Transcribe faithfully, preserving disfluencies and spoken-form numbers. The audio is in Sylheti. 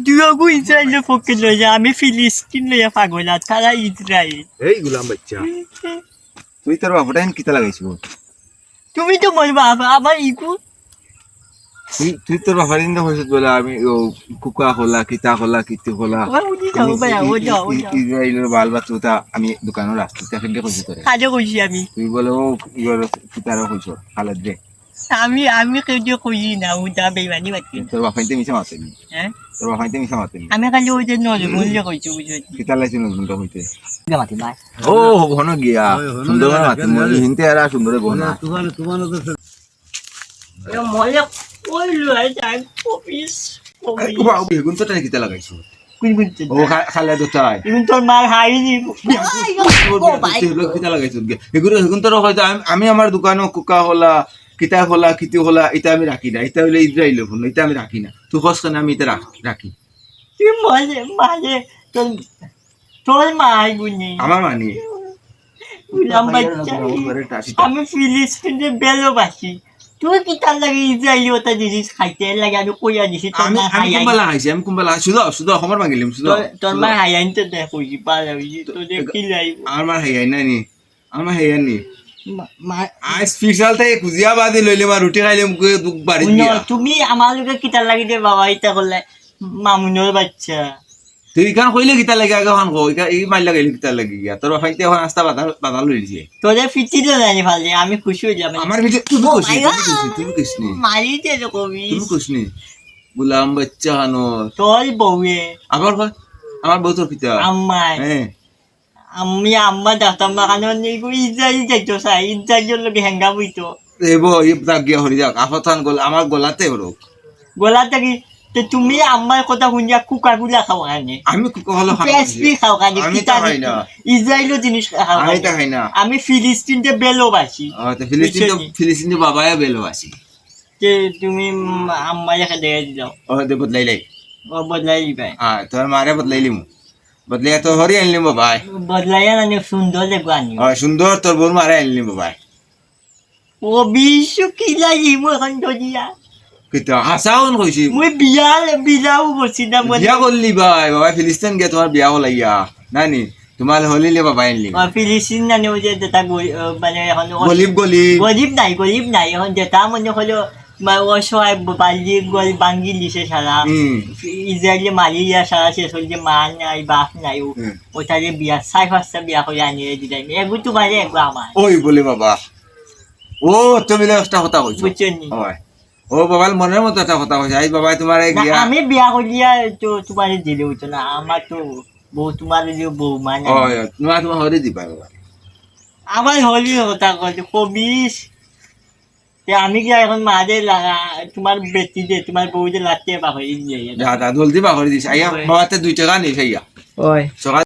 তুই ওগু ইসরায়েলর পক্ষে লইয়া, আমি ফিলিস্তিন লইয়া পাগল, আর তারা ইসরায়েল। এই গুলাম বাচ্চা, তুই তোর বাপটাইন কিতা লাগাইছ? তুমি তো মোর বাপ, আমার ইগু। তুই, তুই তোর বাপরে ইন্দা কইছত বলে আমি ও কুকা খোলা, কিতা খোলা, কিতি খোলা। ওই উঠি যাও, আমি ভাইয়া, ই-, ওই ই-, যাও, ওই ই-, যাও। ইসরায়েলর বাল বাচ্চা আমি দোকানো রাখছি, তা কেমনে কইছি তোরে? কাজে কইছি আমি। তুই বলে ও ইবার কিতারে কইছ, খালেদ রে। আমি, আমি কেউ দিয়ে কইছি না, উল্টা বেইমানি মাতি। তোর বাপে তো মিছা মাতেনি। হ্যাঁ? তোর বাপে তো মিছা মাতেনি। আমি খালি ওই যে নজরুল যে কইছি, বুঝলি? কিতা লাইছে নজরুলটা কইতে? গা মাতি মার। ও, হনো গিয়া। ওই হনো সুন্দর গিয়া, মাতি, কেন জানি? হিনতে আর সুন্দর গো না। তুমার, তুমার তো এ মজা কইলো, এই যে আমি কবিস, এই, কবিস। বাবা, বেগুন তো তাই কিতা লাগাইছো? কোন কোন চিন্তা? ও, খা-, খালে তো তাই। এখন তোর মার হাই দিব। ও ভাই। তুই এগুলো কিতা লাগাইছো? এগুলো, এখন তোর হয়তো আমি, আমি আমার দোকানো কোকা কোলা, কিতা কোলা, কিতি কোলা, এটা আমি রাখি না। এটা হইলে ইসরায়েলের পণ্য, এটা আমি রাখি না। তুই কস কেনে আমি এটা রাখ-, রাখি। তুই মাঝে, মাঝে তোর, তোর মা আইবুনি। আমার মা নি। গুলাম বাচ্চা, আমি ফিলিস্তিনরে ভালোবাসি। তুই কিতার লাগি ইসরায়েলি ওটা জিনিস খাইতে লাগে? আমি কইয়া দিছি, তোর আমি, মা আমি খাই আইন। কুম্বালা খাইছি, আমি কুম্বালা খাইছি। শুধু, শুধু আমার মাগিলিম, শুধু। তোর, তোর মা খাই আইন তো দেখ, ওই যে বালা, ওই যে তো তোর এক-, কি লাগবো? আমার মা খাই আইন না নি? আমার মা খাই আইন নি? মা, মা আজ স্পেশাল তাই খুজিয়া বাদে লইলে মা রুটি খাইলে মুখে দুখ বাড়ি হুনো, দিয়া। তুমি আমার লগে কিতার লাগি দে বাবা, ইতা করলে মামুনর বাচ্চা। তুই ইখান কইলে কিতা লাগে আগে খান কো, ইখান এই মাইল লাগাইলে কিতা লাগে গিয়া? তোর বাপাইতে এখন আস্তা বাধা, বাধা লইছে। তোরে ফিটি তো জানি ফালে, আমি খুশি হয়ে যাবে। আমার ফিটি, তুমি খুশি, তুমি খুশি, তুমি খুশি নি? মারি দে তো কবি। তুমি খুশি নি? গুলাম বাচ্চা হানো। তোর বউয়ে। আবার কর, আমার বউ তোর কিতা? আম্মায়। হ্যাঁ। আমি আম্মা ডাকতাম না, কারণ এইগু ইসরায়েল যাইতো চাই, ইসরায়েলের লগে হেঙ্গা বইতো। এ বো, ই দাগ গিয়া হরি যাক, আফাতান গল-, আমার গলাতে হরক। গলাতে কি? তে তুমি আম্মার কথা শুনিয়া কুকাকুলা খাও কেনে? আমি কুকা হলো খাই না। পেসপি খাও কেনে? আমি কিতা তো খাই না। ইসরায়েলও জিনিস খাও আমি কেনে? তো খাই না। আমি ফিলিস্তিনতে বেলো বাসি। ও, তো ফিলিস্তিন তো, বুঝছো নি? ফিলিস্তিন তো বাবায় বেলো বাসি। তে তুমি, উম, আম্মারে খেলে দিলাও। ও, দে বদলাই লাই। ও, বদলাই দিবাই। হ্যাঁ, তোর মারে বদলাই লিমু। বদলাইয়া তো হরি আনলিম বাবাই। বদলাইয়া আনে সুন্দর দেখবো আনি। ও, সুন্দর তোর বউর মারে আনলিম বাবাই। ও, বিশু কি লাগি মু এখন ধরিয়া? কিতা, হাছা অন কইছি। মুই বিয়া, বিয়াও করছি না মনে। বিয়া করলি বাই, বাবাই ফিলিস্তিন গিয়া তোমার বিয়া হলাইয়া। নানি, তোমার হলিলে বাবাই আনলি। ও, ফিলিস্তিন নানি ওই যে যেটা গরি-, ও, মানে এখন ও গলিব গলিব। গরিব নাই, গরিব নাই। এখন যেটা মনে হলো, মা-, অসহায় বাল্যিক গরিব ভাঙ্গি দিছে সারা। হুম। ইসরায়েলে মারিয়া সারা শেষ হইছে, মা নাই, বাপ নাই। ও, হুম। ওটারে বিয়া, চাই পাঁচটা বিয়া করে আনিয়ে দিলাম। এগু তোমারে, এগু আমার। ওই বলে বাবা। ও, তুমি একটা কথা কইছো। বুঝছো নি? ওই। ও বাবা, মনের মতো একটা কথা কইছে। আই বাবা, তোমার এই না, বিয়া আমি বিয়া করিয়া তো তোমারে দিলে হইতো না। আমার তো বউ, তোমারে দিও বউ মানে। ও, তোমার, তোমার হরি দিবা বাবা। আমার হরি কথা কইছে, কবিস। তে আমি কি এখন মাঝে লাগা, তোমার বেটি দে, তোমার বউ দে লাগতে বাবা, এই যে, এই যে। যা, যা, জলদি বাবা করে দিস। আইয়া, ওই। বাবা, তে দুই টাকা নিস, আইয়া। ওই। সকাল